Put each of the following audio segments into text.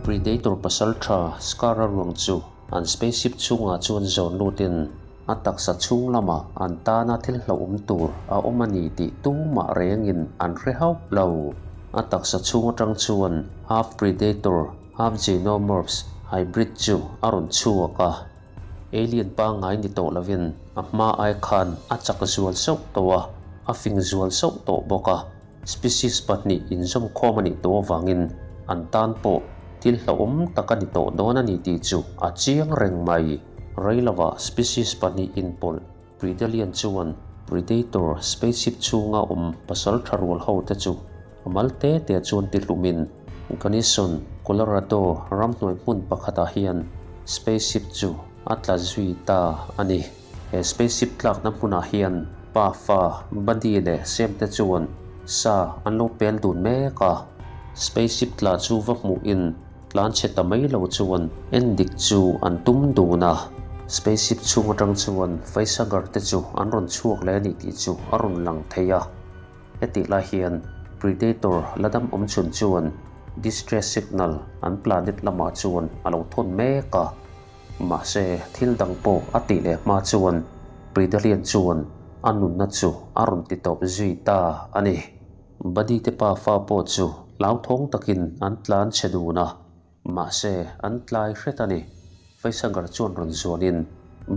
Predator pasaltha Scar-a ruang chu an spaceship chhungah chuan zawn lutin a taksa chhung lamah an tana thil hlauhawm tur a awm a ni tih tumah rengin an hre hauh lo. A taksa chhung atang chuan half predator, half xenomorphs hybrid chu a rawn chhuak a. Alien pangngai ni tawh lovin a hma ai khan a chak zual sauh tawh a, a fing zual sauh tawh bawk a. Species pahnih inzawmkhawm a nih tawh avangin an tan pawh thil hlauhawm tak a ni tawh dawn a ni tih chu a chiang reng mai. Rei lovah species pahnih inpawlh Predalien chuan Predator spaceship chhunga awm pasal tha rual ho te chu a mal te te chuan ti hlumin Gunnison, Colorado ramhnuai hmun pakhatah hian spaceship chu a tla zui ta a ni. He spaceship tlakna hmunah hian pa fa, Buddy leh Sam te chuan sa an lo pel dun mek a. Spaceship tla chu va hmuhin tlan chhe ta mai lo chuan en dik chu an tum dun a. Spaceship chhung atang chuan Facehugger te chu an rawn chhuak leh a ni tih chu a rawn lang thei a. Hetih lai hian Predator la dam awm chhun chuan distress signal an planet lamah chuan a lo thawn mek a. Mahse, thil dang pawh a tih leh hma chuan Predalien chuan a nunna chu a rawn ti tawp zui ta a ni. Buddy te pa fa pawh chu hlauthawng takin an tlan chhe dun a, mahse an tlai hret a ni. Facehugger chuan rawn zuanin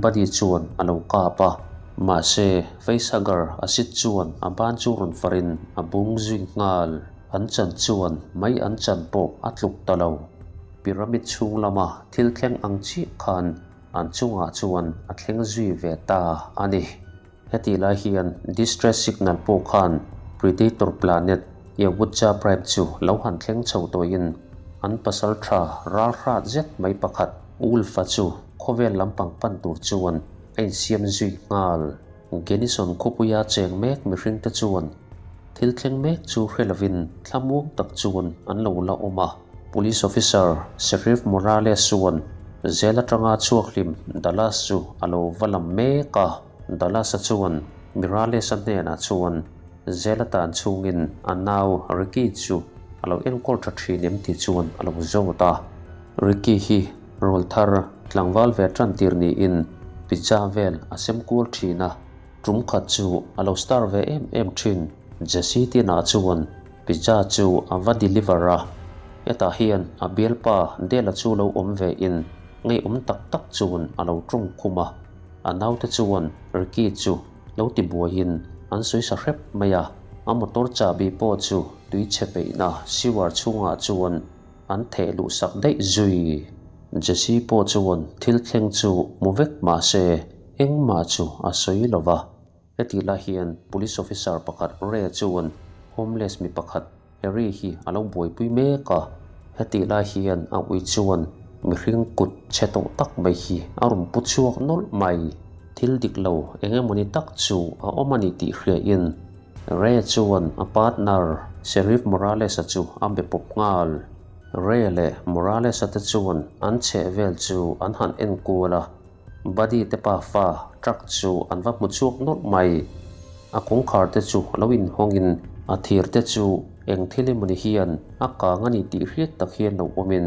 Buddy chuan a lo kap a, mahse Facehugger a sit chuan a ban chu rawn farin a bung zui nghal. An chan chuan mai an chan pawh a tluk ta lo. Pyramid chhung lama thil thleng ang chiah khan an chungah chuan a thleng zui ve ta a ni. Hetih lai hian distress signal pawh khan Predator planet Yawutja Prime chu lo han thleng chho tawhin an pasal tha ral hrat zet mai pakhat Wolf-a chu khawvel lampang pan tur chuan a insiam zui nghal. Gunnison khawpuia cheng mek mihringte chuan thil thleng mek chu hre lovin thlamuang tak chuan an lo la awm a. Police officer Sheriff Morales chuan jail atanga chhuak hlim Dallas chu a lo va lam mek a. Dallas-a chuan Mirales-a hnenah chuan jail a tan chhungin a nau Ricky chu a lo enkawl tha thin em tih chuan a lo zawt a. Ricky hi rawl thar tlangval ve tan tir niin pizza vel a sem kual thin a, tum khat chu a lo star ve em em thin. Jesse tinah chuan pizza chu a va deliver a, hetah hian a bialpa Dela chu lo awm ve in ngeiawm tak tak chuan a lo tawng khum a, a naute chuan Ricky chu lo ti buaiin an sawi sa hrep mai a, a motor chahbi pawh chu tui chhe peihna sewer chhungah chuan An theh luh sak daih zui. Jesse pawh chuan thil thleng chu hmu vek mah se engmah chu a sawi lo va. Hetih lai hian police officer pakhat Ray chuan homeless mi pakhat Harry hi a lo buaipui mek a. Hetih lai hian a ui chuan mihring kut chhe tawh tak mai hi a rawn pu chhuak nawlh mai. Thil dik lo eng emawni tak chu a awm a ni tih hriain Ray chuan a partner Sheriff Morales-a chu a be pawp nghal. Ray leh Morales-a te chuan an chheh vel chu an han en kual a, Buddy te pafa truck chu an va hmu chhuak nawlh mai. A kawngkhar te chu lo inhawngin a thir te chu eng thil emawni hian a kang a ni tih hriat tak hian lo awmin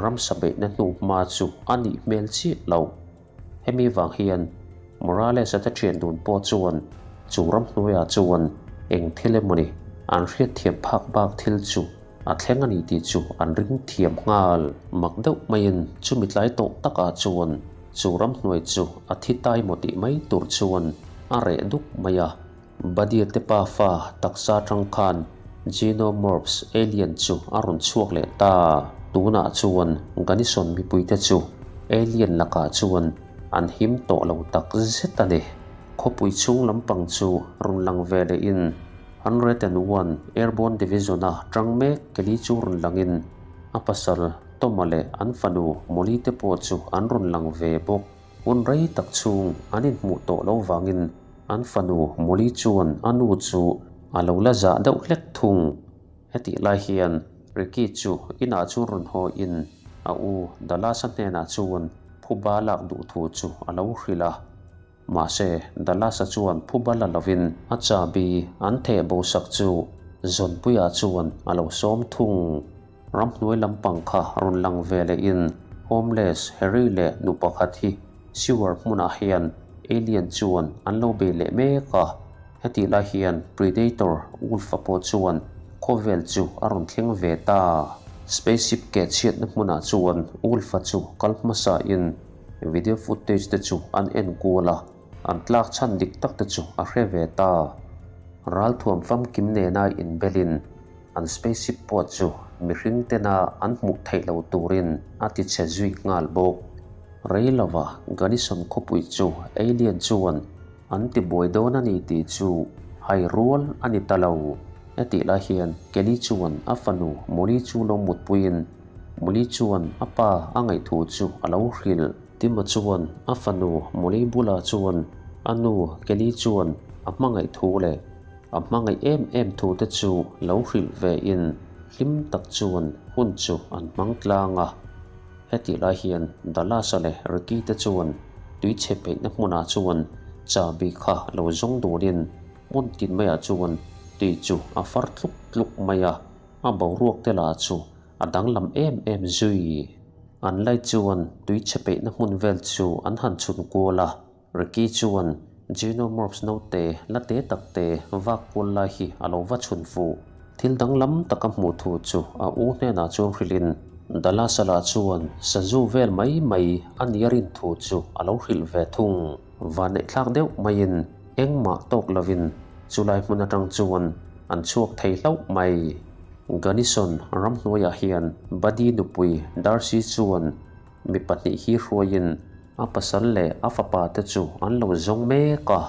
ramsa beihna hnu hma chu a nih hmel chiah loh. Hemi vang hian Morales-a te thian dun pawh chuan chu ramhnuaiah chuan eng thil emawni an hriatthiam phak bak thil chu a thleng a ni tih chu an ring thiam nghal. Mak deuh maiin chumi tlai tawh takah chuan chu ramhnuai chu a thi tai maw tih mai tur chuan a reh duk mai a. Badir te pafa taksa atang khan Xenomorphs alien chu a rawn chhuak leh ta. Tunah chuan Gunnison mipuite chu alien lakah chuan an him tawh lo tak zet a ni. Khawpui chhung lampang chu rawn lang ve lehin 101 Airborne Division-a tang mek Kelly chu rawn langin a pasal Tom-a leh an fanu Molly te pawh chu an rawn lang ve bawk. Hun rei tak chhung an inhmuh tawh lo vangin an fanu Molly chuan a nu chu a lo la zah deuh hlek thung. Hetih lai hian Ricky chu inah chuan rawn haw in a u Dallas-a hnenah chuan phuba lak duh thu chu a lo hrilh a. Mahse, Dallas-a chuan phuba la lovin a chahbi an theh bo sak chu Zawnpuia chuan a lo sawm thung. Ramhnuai lampang kha rawn lang ve leh in homeless Harry leh nu pakhat hi sewer hmunah hian alien chuan an lo bei leh mek a. Hetih lai hian Predator Wolf-a pawh chuan khawvel chu a rawn thleng ve ta. Spaceship keh chhiatna hmunah chuan Wolf-a chu kal hmasa in video footage te chu an en kual a, an tlak chhan dik tak te chu a hre ve ta. Ralthuam famkim nena inbelin an spaceship pawh chu mihring tena an hmuh theih lo turin a ti chhe zui nghal bawk. Rei lova Gunnison khawpui chu alien chuan An ti buai dawn a ni tih chu hai rual a ni ta lo. Hetih lai hian Kelly chuan a fanu Molly chu lo mutpuiin Molly chuan a pa a ngaihthu chu a lo hrilh. Tima chuan a fanu Molly bulah chuan a nu Kelly chuan a hmangaih thu leh a hmangaih em em thu te chu lo hrilh ve in hlim tak chuan hun chu an hmang tlang a. Hetih lai hian Dallas-a leh Ricky te chuan tui chhe peihna hmunah chuan chahbi kha lo zawng dunin hmun tin maiah chuan tui chu a far tluk tluk mai a, a boruak te lah chu a danglam em em zui. An lai chuan tui chhe peihna hmun vel chu an han chhun kual a, Ricky chuan Genomorphs naute la te tak te vak kual lai hi a lo va chhun fuh. Thil danglam taka hmuh thu chu a u hnenah chuan hrilhin Dallas-a lah chuan sazu vel mai mai a nia rin thu chu a lo hrilh ve thung. Vanneihthlak deuh maiin engmah tawk lovin chulai hmun atang chuan an chhuak thei hlauh mai. Gunnison ramhnuaiah hian Buddy nupui Darcy chuan Mi pahnih hi hruaiin a pasal leh a fapa te chu an lo zawng mek a.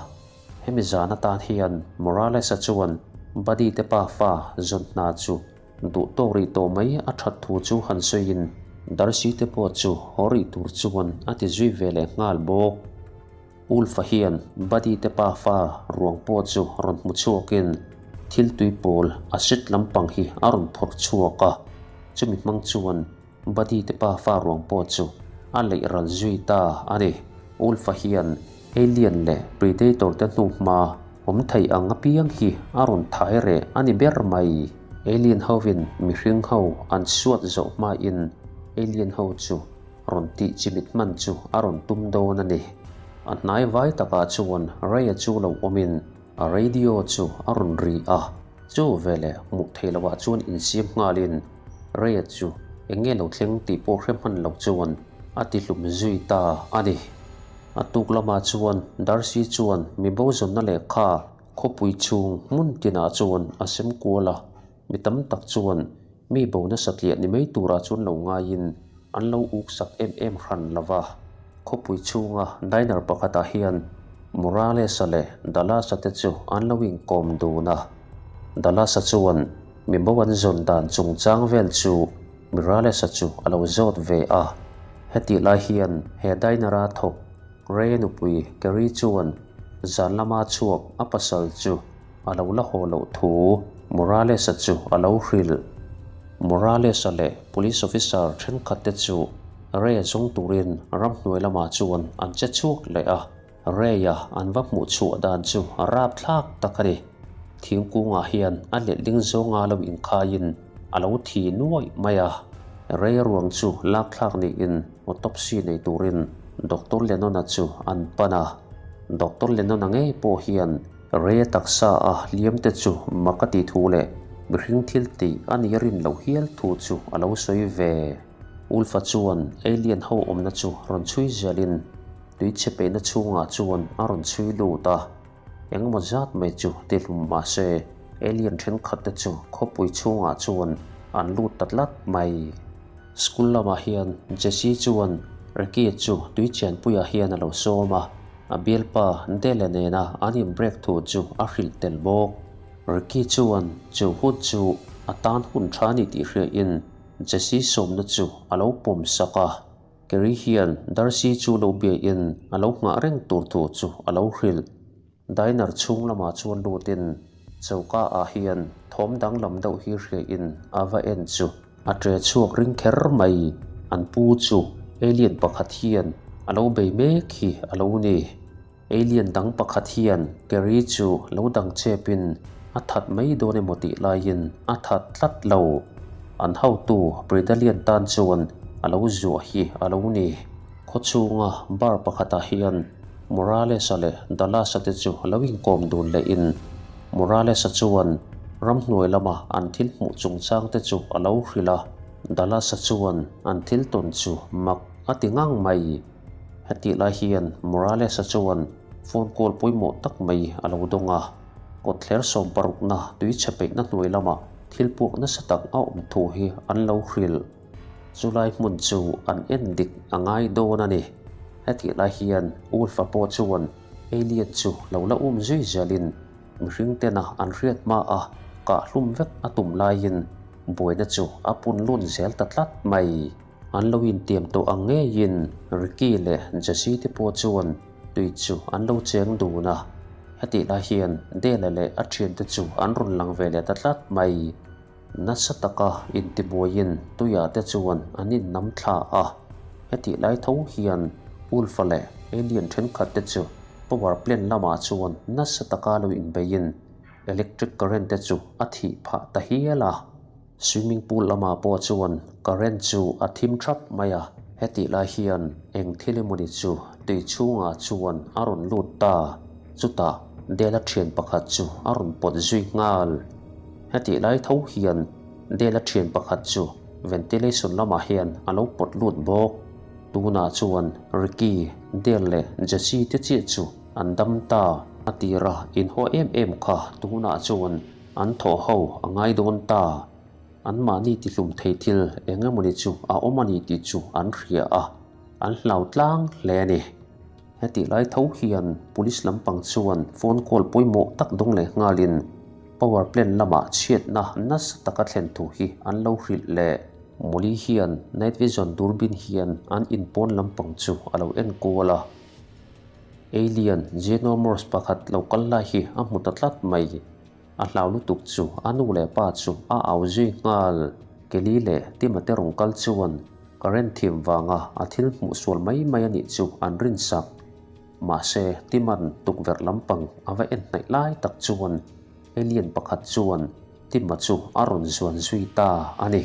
Hemi zan atan hian Morales-a chuan Buddy te pa fa zawn hna chu duh tawk rih tawh mai a that thu chu han sawiin Darcy te pawh chu haw rih tur chuan a ti zui ve leh nghal bawk. Ulfa hian Buddy te pa fa ruang pawh chu rawn hmu chhuakin thil tui pawl acid lampang hi a rawn phawrh chhuak a, chumi hmang chuan Buddy te pa fa ruang pawh chu a leih ral zui ta a ni. Ulfa hian Alien leh Predator te hnu hma awm thei ang apiang hi a rawn thai reh a ni ber mai. Alien hovin mihring ho an suat zawh hmain Alien ho chu rawn tih chimit hman chu a rawn tum dawn a ni. A hnai vai takah chuan Ray-a chu lo awmin a radio chu a rawn ri a. Chu veleh hmuh theih lohah chuan insiam nghalin Ray-a chu eng nge lo thleng tih pawh hre hman lo chuan a ti hlum zui ta a ni. A tuk lamah chuan Darcy chuan mi bo zawnna lehkha khawpui chhung hmun tinah chuan a sem kual a, mi tam tak chuan mi bo nasa tliah ni mai turah chuan lo ngaiin an lo uk sak em em hran lo va. Khawpui chhunga diner pakhatah hian Morales-a leh Dallas-a te chu an lo inkawm dun a. Dallas-a chuan mi bo an zawn dan chungchang vel chu Morales-a chu a lo zawt ve a. Hetih lai hian he diner-a thawk Ray nupui Kerry chuan zan lama chhuak a pasal chu a lo la haw loh thu Morales-a chu a lo hrilh. Morales-a leh police officer thenkhat te chu Ray-a zawng turin ramhnuai lamah chuan an che chhuak leh a, Ray-a an va hmuh chhuah dan chu a rapthlak tak a ni. Thingkungah hian a letling zawnga lo inkhaiin a lo thi nuaih mai a, Ray-a ruang chu lakthlak niin autopsy nei turin Doctor Lennon-a chu an pan a, Doctor Lennon-a ngei pawh hian Ray-a taksa a hliam te chu mak a tih thu leh mihring thil tih a nih a rin loh hial thu chu a lo sawi ve. Ulfa chuan alien ho awmna chu rawn chhui zelin tui chhe peihna chhungah chuan a rawn chhui lut a, engemaw zat mai chu ti hlum mah se alien thenkhat te chu khawpui chhungah chuan an lut ta tlat mai. School lamah hian Jesse chuan Ricky chu tui chianpuiah hian a lo sawm a, a bialpa Dele nena an inbreak thu chu a hrilh tel bawk. Ricky chuan chu hun chu a tan hun tha a ni tih hriain Jesse sawmna chu a lo pawm sak a, Kerry hian Darcy chu lo biain a lo nghah reng tur thu chu a lo hrilh. Diner chhung lamah chuan lutin choka ah hian thawm danglam deuh hi hriain a va en chu a ṭe chhuak ring kher mai. An pu chu alien pakhat hian a lo bei mek hi a lo ni. Alien dang pakhat hian Kerry chu lo dang chepin a that mai dawn emaw tih laiin a that tlat lo. An hotu Predalian tan chuan a lo zuah hi a lo ni. Khawchhunga bar pakhatah hian Morales-a leh Dallas-a te chu lo inkawm dun lehin Morales-a chuan ramhnuai lama an thil hmuh chungchang te chu a lo hrilh a. Dallas-a chuan an thil tawn chu mak a ti ngang mai. Hetih lai hian Morales-a chuan phone call pawimawh tak mai a lo dawng a. Kawtthler sawmparukna tui chhe peihna hnuai lamah thil puak nasa tak a awm thu hi an lo hrilh. Chulai hmun chu an en dik a ngai dawn a ni. Hetih lai hian Ulfa pawh chuan alien chu lo la um zui zelin mihring tena an hriat hma a kah hlum vek a tum laiin buaina chu a pun lun zel ta tlat mai. An lo intiam tawh ang ngeiin Ricky leh Jesse te pawh chuan tui chu an lo cheng dun a. Hetih lai hian Dela leh a thiante chu an rawn lang ve leh ta tlat mai. Nasa taka intibuaiin tuiah te chuan an innam thla a, hetih lai tho hian Ulfa leh alien thenkhat te chu power plant lamah chuan nasa taka lo inbeiin electric current te chu a thih phah ta hial a. Swimming pool lamah pawh chuan current chu a thim thap mai a, hetih lai hian eng thil emawni chu tui chhungah chuan a rawn lut ta, chutah Dela thian pakhat chu a rawn pawt zui nghal. Hetih lai tho hian Dela thian pakhat chu ventilation lamah hian a lo pawt lut bawk. Tunah chuan Ricky, Dale leh Jesse te chiah chu an dam ta. A tira inhaw em em kha tunah chuan an thawh ho a ngai dawn ta. Anmahni tihlum thei thil eng emawni chu a awm a ni tih chu an hria a, an hlau tlang hle a ni. Hetih lai tho hian police lampang chuan phone call pawimawh tak dawng leh nghalin power plant lamah chhiatna nasa taka thlen thu hi an lo hrilh leh. Mawli hian night vision durbin hian an inpawn lampang chu a lo en kual a. Alien xenomorphs pakhat lo kal lai hi a hmu ta tlat mai. A hlau lutuk chu a nu leh pa chu a au zui nghal. Kelly leh Tima te rawn kal chuan current thim vanga a thil hmuh sual mai mai a nih chu an rinsak. Mahse, Tima'n tukverh lampang a va en hnaih lai tak chuan alien pakhat chuan Tima chu a rawn zuan zui ta a ni.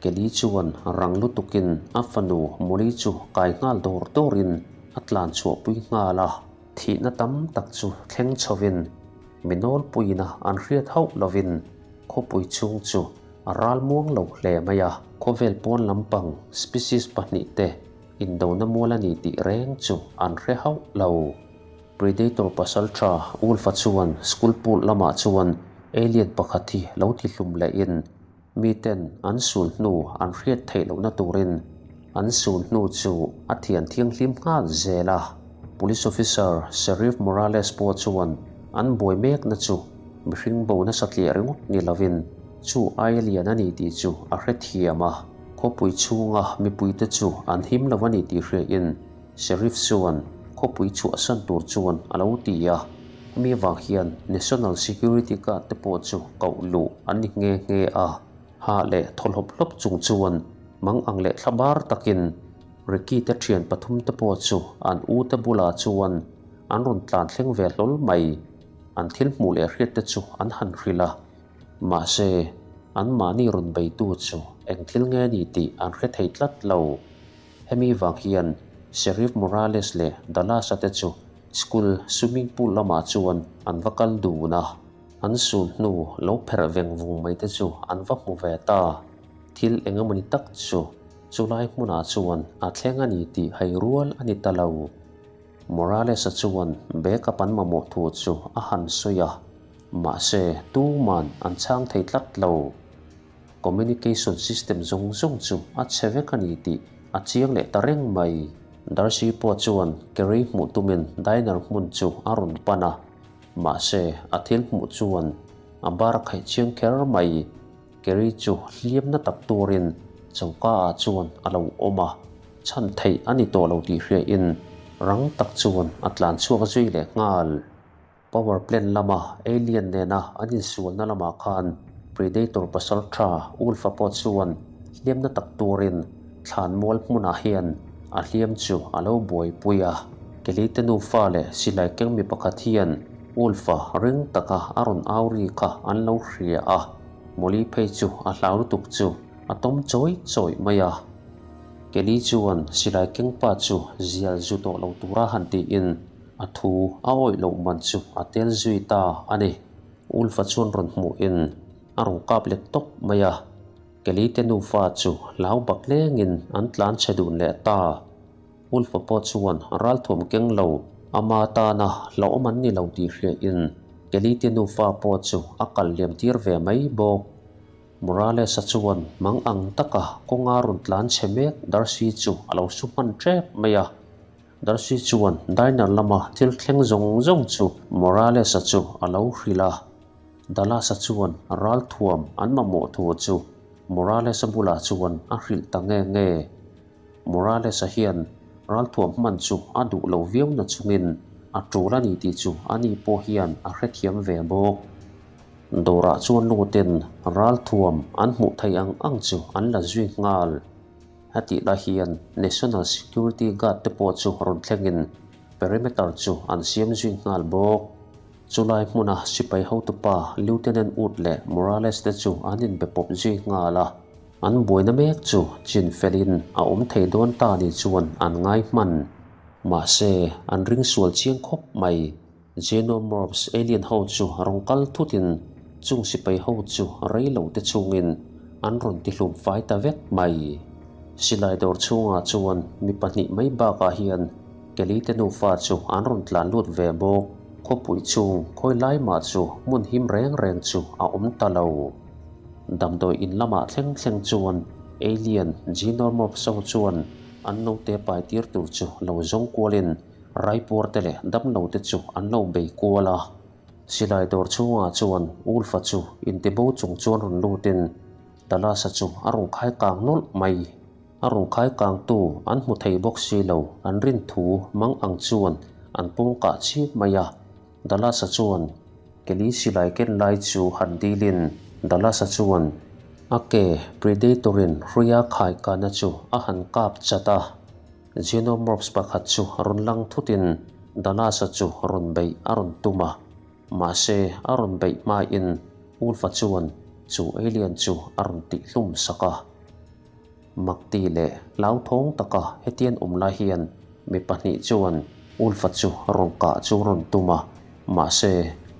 Kelly chuan rang lutukin a fanu Molly chu kai nghal dawr dawrin a tlan chhuahpui nghal a. Thihna tam tak chu thleng chhovin mi nawlpuiina an hriat hauh lovin khawpui chhung chu a ral muang lo hle mai a. Khawvel pawn lampang species pahnihte indona mual a ni tih reng chu an hre hauh lo. Predator pasal tha Wolf-a chuan school pool lamah chuan alien pakhat hi lo tihlum lehin miten an sul hnu an hriat theih lohna turin an sul hnu chu a thian thianghlim nghal zel a. Police officer Sheriff Morales pawh chuan an buai mekna chu mihring bo nasa tliah ringawt ni lovin chu aia lian a ni tih chu a hrethiam a. Khawpui chhunga mipuite chu an him lo a ni tih hriain Sheriff chuan khawpui chhuahsan tur chuan a lo ti a. Hemi avang hian National Security Guard te pawh chu koh luh an ni nghe nghe a. Hah leh thaw hlawp hlawp chung chuan mang ang leh thla bar takin Ricky te thian pathum te pawh chu an u te bulah chuan an rawn tlan thleng ve hlawl mai. An thil hmuh leh hriat te chu an han hrilh a. Mahse, anmahni rawn beitu chu eng thil nge ni tih an hre thei tlat lo. Hemi vang hian Sheriff Morales leh Dallas-a te chu school swimming pool lamah chuan an va kal dun a. An sul hnu lo pherh veng vung mai te chu an va hmu ve ta. Thil eng emawni tak chu chulai hmunah chuan a thleng a ni tih hai rual a ni ta lo. Morales-a chuan backup an mamawh thu chu a han sawi a, mahse tuman an chhang thei tlat lo. Communication system zawng zawng chu a chhe vek a ni tih a chiang leh ta reng mai. Darcy pawh chuan Kerry hmuh tumin diner hmun chu a rawn pan a, mahse a thil hmuh chuan a bar a khaih chiang kher mai. Kerry chu hliam na tak turin choka ah chuan a lo awm a, chhan theih a ni tawh lo tih hriain rang tak chuan a tlan chhuak zui leh nghal. Power plant lama alien nena an insualna lamah khan Predator pasal tha Ulfa pawh chuan hliamna tak turin thlanmual hmunah hian a hliam chu a lo buaipui a. Kelite nufa leh silai keng mi pakhat hian Ulfa ring taka a rawn au ri kha an lo hria a. Molly phei chu a hlau lutuk chu a tawm chawih chawih mai a. Kelly chuan silai keng pa chu zial zu tawh lo tura han tiin a thu a awih loh man chu a tel zui ta a ni. Ulfa chuan rawn hmuhin a rawn kap let tawp mai a. Kelly te nufa chu hlau bak lengin an tlan chhe dun leh ta. Ulfa pawh chuan ralthuam keng lo ama tana hlauhawm an ni lo tih hriain Kelly te nufa pawh chu a kal liam tir ve mai bawk. Morales-a chuan mang ang taka kawnga rawn tlan chhe mek Darcy chu a lo su hman tep mai a. Darcy chuan diner lama thil thleng zawng zawng chu Morales-a chu a lo hrilh a. Dallas-a chuan ralthuam an mamawh thu chu Morales-a bulah chuan a hrilh ta nge nge. Morales-a hian ralthuam hman chu a duh lo viau na chungin a tul a ni tih chu ani pawh hian a hrethiam ve bawk. Dawrah chuan luten ralthuam an hmuh theih ang ang chu an la zui nghal. Hetih lai hian National Security Guard te pawh chu rawn thlengin perimeter chu an siam zui nghal bawk. Chulai hmuna sipai hotupa Lieutenant Wood leh Morales te chu an inbe pawp zui nghal a. An buaina mek chu chin felin a awm thei dawn ta ni chuan an ngai hman. Mahse, an ring sual chiang khawp mai. Xenomorphs alien ho chu rawn kal thutin chung sipai ho chu rei lo te chungin an rawn ti hlum fai ta vek mai. Silai dawr chhungah chuan mi pahnih mai bakah hian Kelly te nufa chu an rawn tlan lut ve bawk. Khawpui chung khawi lai mah chu hmun him reng reng chu a awm ta lo. Damdawi in lamah thleng thleng chuan alien Xenomorphs ho chuan an naute pai tir tur chu lo zawng kualin Raipuar te leh damlo te chu an lo bei kual a. Silai dawr chhungah chuan Ulfa chu intibo chung chuan rawn lutin Dallas-a chu a rawn khai kang nawlh mai. A rawn khai kangtu an hmu thei bawk si lo, an rin thu mang ang chuan an pawng kah chip mai a. Dallas-a chuan Kelly silai ken lai chu han dilin Dallas-a chuan a ke Predator-in hruia khai kahna chu a han kap chat a. Xenomorphs pakhat chu rawn lang thutin Dallas-a chu rawn beih a rawn tum a, mahse a rawn beih hmain Ulfa chuan chu alien chu a rawn tihhlum sak a. Makti leh hlauthawng taka hetian awm lai hian mi pahnih chuan Ulfa chu rawn kah chu rawn tum a, mahse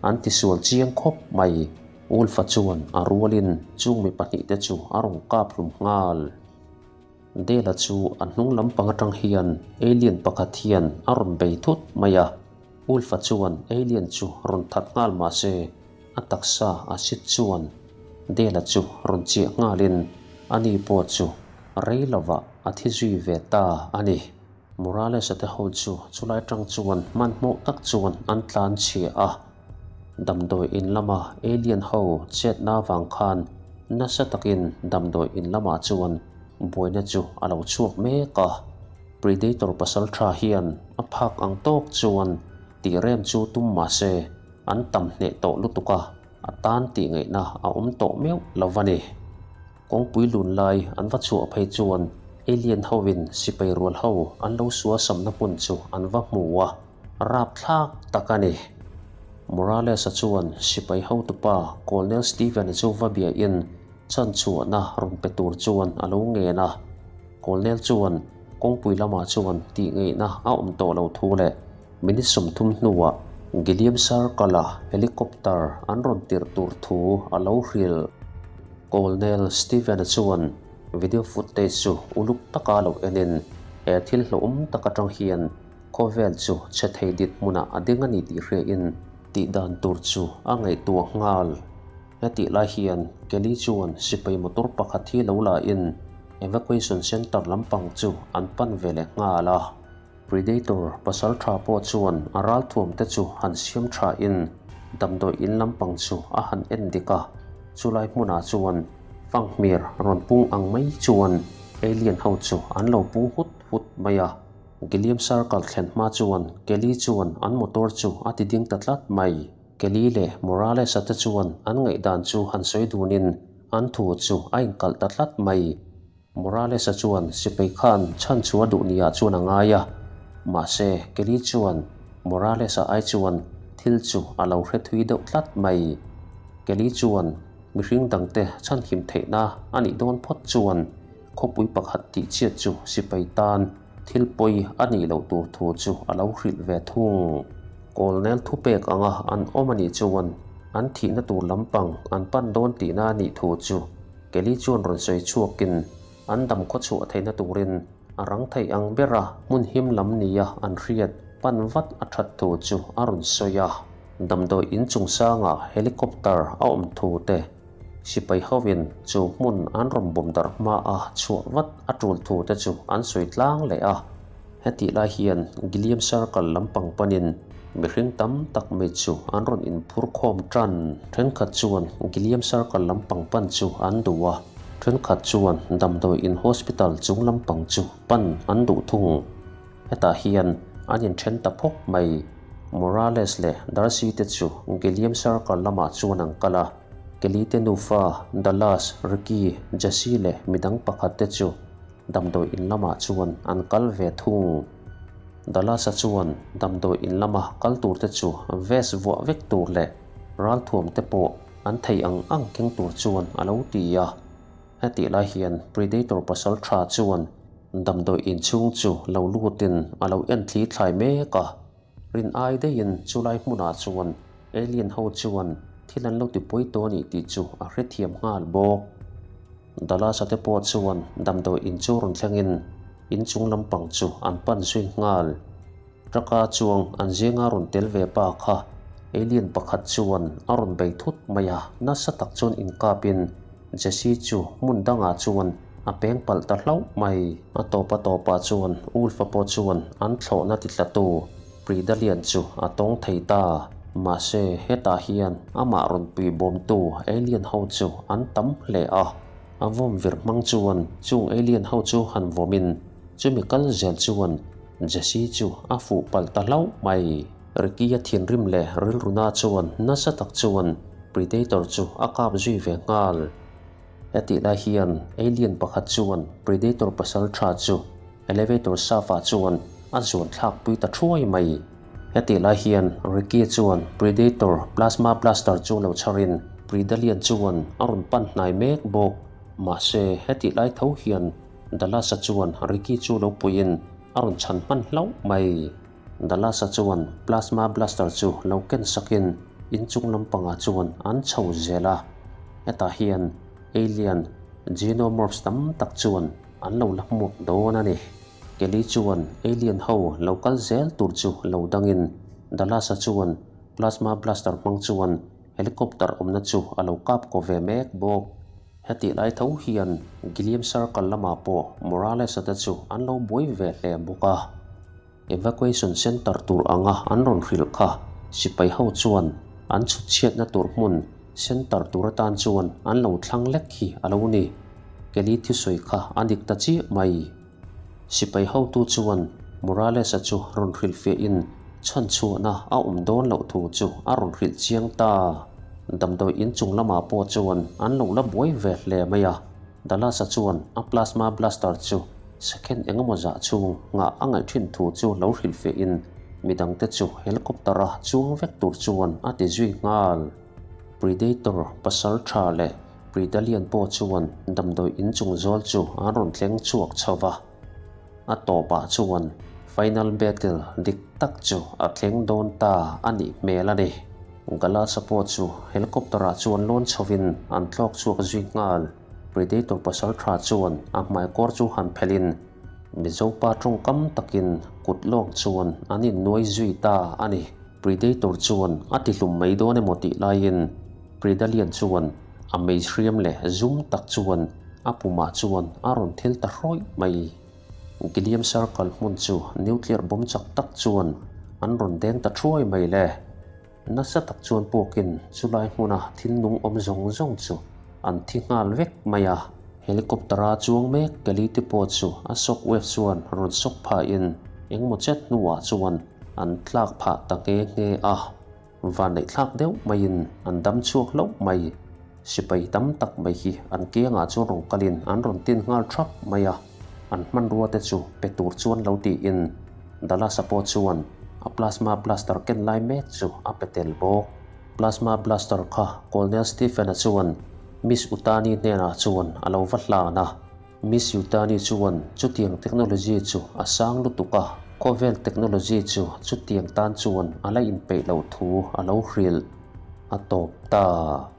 an tisual chiang khawp mai. Ulfa chuan a rualin chung mi pahnihte chu a rawn kap hlum nghal. Dela chu a hnung lampang atang hian alien pakhat hian a rawn bei thut mai a, Ulfa chuan alien chu rawn that nghal mah se a taksa a sit chuan Dela chu rawn chiah nghalin ani pawh chu rei lovah a thi zui ve ta a ni. Morales-a te ho chu chulai tang chuan hmanhmawh tak chuan an tlan chhia a, damdawi in lama alien ho chetna vang khan nasa takin damdawi in lamah chuan buaina chu a lo chhuak mek a. Predator pasal tha hian a phak ang tawk chuan tih rem chu tum mah se an tam hneh tawh lutuk a, a tan tih ngaihna a awm tawh meuh lo va ni. Kawngpui lun lai an va chhuah phei chuan alien hovin sipai rual ho an lo sual samna hmun chu an va hmu a, rapthlak tak a ni. Morales-a chuan sipai hotupa Colonel Steven-a chu va biain chanchhuahna rawn pe tur chuan a lo ngen a. Colonel chuan kawngpui lamah chuan tih ngeihna a awm tawh lo thu leh minute 30 hnuah Gilliam Circle-a helicopter an rawn tirh tur thu a lo hrilh. Colonel Steven-a chuan video footage chu uluk taka lo enin he thil hlauhawm tak atang hian khawvel chu chhe thei dit hmunah a ding a ni tih hriain tih dan tur chu a ngaihtuah nghal. Hetih lai hian Kelly chuan sipai motor pakhat hi lo la in evacuation center lampang chu an pan ve leh nghal a. Predator pasal tha pawh chuan a ralthuam te chu han siam tha in damdawi in lampang chu a han en dik a, chulai hmunah chuan fanghmir rawn pung ang mai chuan alien ho chu an lo pung hut hut mai a. Gilliam Circle thlen hma chuan Kelly chuan an motor chu a ti ding ta tlat mai. Kelly leh Morales-a te chuan an ngaihdan chu han sawi dunin an thu chu a inkalh ta tlat mai. Morales-a chuan sipai khan chhan chu a duh niah chuan a ngai a, mahse Kelly chuan Morales-a ai chuan thil chu a lo hre thui deuh tlat mai. Kelly chuan. Mihring dangte chhanhim theihna a nih dawn phawt chuan khawpui pakhat tih chhiat chu sipai tan thil pawi a nih loh tur thu chu a lo hrilh ve thung. Colonel thupek anga an awm a nih chuan an thihna tur lampang an pan dawn tihna a nih thu chu Kelly chuan rawn sawi chhuakin an dam khawchhuah theihna turin a rang thei ang bera hmun him lam nia an hriat pan vat a that thu chu a rawn sawi a. Damdawi in chungchangah helicopter a awm thu te, sipai hovin chu hmun an rawn bawm darh hma a chhuah vat a tul thu te chu an sawi tlang leh a. Hetih lai hian Gilliam Circle lampang panin mihring tam tak mai chu an rawn inphur khawm tan. Thenkhat chuan Gilliam Circle lampang pan chu an duh a, thenkhat chuan damdawi in hospital chung lampang chu pan an duh thung. Hetah hian an inthen ta phawk mai. Morales leh Darcy te chu Gilliam Circle lamah chuan an kal a, Kelly te nufa, Dallas, Ricky, Jesse leh midang pakhat te chu damdawi in lamah chuan an kal ve thung. Dallas-a chuan damdawi in lama kal tur te chu vest vuah vek tur leh ralthuam te pawh an thei ang ang keng tur chuan a lo ti a. Hetih lai hian Predator pasal tha chuan damdawi in chhung chu lo lutin a lo en thli thlai mek a. Rin ai daihin chulai hmunah chuan alien ho chuan thil an lo ti pawi tawh a nih tih chu a hrethiam nghal bawk. Dallas-a te pawh chuan damdawi in chu rawn thlengin inchung lampang chu an pan zui nghal. Truck-a chuang an zinga rawn tel ve pa kha alien pakhat chuan a rawn bei thut mai a, nasa tak chuan inkapin Jesse chu hmun dangah chuan a peng palh ta hlauh mai. A tawp a tawpah chuan Ulfa pawh chuan an thlawhna ti tlatu Pridalian chu a tawng thei ta. Mahse, hetah hian amah rawn pui bawmtu alien ho chu an tam hle a. A vawm vir hmang chuan chung alien ho chu han vawmin chumi kal zel chuan Jesse chu a fuh palh ta hlauh mai. Ricky-a thinrim leh rilruna chuan nasa tak chuan Predator chu a kap zui ve nghal. Hetih lai hian alien pakhat chuan Predator pasal tha chu elevator shaft-ah chuan a zuan thlak pui ta thuai mai. Hetih lai hian Ricky chuan Predator plasma blaster chu lo chharin Predalian chuan a rawn pan hnai mek bawk. Mahse hetih lai tho hian Dallas-a chuan Ricky chu lo puiin a rawn chhan hman hlauh mai. Dallas-a chuan plasma blaster chu lo ken sakin inchung lampangah chuan an chho zel a, hetah hian alien xenomorphs tam tak chuan an lo la hmuak dawn a ni. Kelly chuan alien ho lo kal zel tur chu lo dangin Dallas-a chuan plasma blaster hmang chuan helicopter awmna chu a lo kap kaw ve mek bawk. Hetih lai tho hian Gilliam Circle lamah pawh Morales-a te chu an lo buai ve hle bawk a. Evacuation Centre tur anga an rawn hrilh kha sipai ho chuan an chhut chhiatna tur hmun centre tur atan chuan an lo thlang lek hi a lo ni. Kelly thusawi kha a dik ta chiah mai. Sipai hotu chuan Morales-a chu rawn hrilhfiahin chhanchhuahna a awm dawn loh thu chu a rawn hrilh chiang ta. Damdawi inchung lamah pawh chuan an lo la buai ve hle mai a, Dallas-a chuan a plasma blaster chu second engemaw zah chhung nghah a ngaih thin thu chu lo hrilhfiahin midangte chu helicopter-a chuang vek tur chuan a ti zui nghal. Predator pasal tha leh Predalian pawh chuan damdawi inchung zawl chu an rawn thleng chhuak chho va. A tawpah chuan final battle dik tak chu a thleng dawn ta a nih hmel a ni. Galasa pawh chu helicopter-ah chuan lawn chhovin an tlawk chhuak zui nghal. Predator pasal tha chuan a hmaikawr chu han phelhin Mizopa tawngkam takin kut lawng chuan an innuai zui ta a ni. Predator chuan a tihlum mai dawn emaw tih laiin Predalian chuan a mei hriam leh zum tak chuan a pumah chuan a rawn thil ta hrawih mai. Gilliam Circle hmun chu nuclear bomb chak tak chuan an rawn deng ta thuai mai le. Nasa tak chuan puakin chulai hmuna thil nung awm zawng zawng chu an thi nghal vek mai a. Helicopter-a chuang mek Kelly te pawh chu a shock wave chuan rawn shock phahin engmaw chet hnuah chuan an tlak phah ta nghe nghe a. Vanneih thlak deuh maiin an dam chhuak hlauh mai. Sipai tam tak mai hi an kiangah chuan rawn kalin an rawn tin nghal thap mai a, an hmanrua te chu pe tur chuan lo tiin Dallas-a pawh chuan a plasma blaster ken lai mek chu a pe tel bawk. Plasma blaster kha Colonel Stephen-a chuan Miss Utani hnenah chuan a lo va hlan a. Miss Yutani chuan chutiang technology chu a sang lutuk a, khawvel technology chu chutiang tan chuan a la inpeih loh thu a lo hrilh. A tawp ta.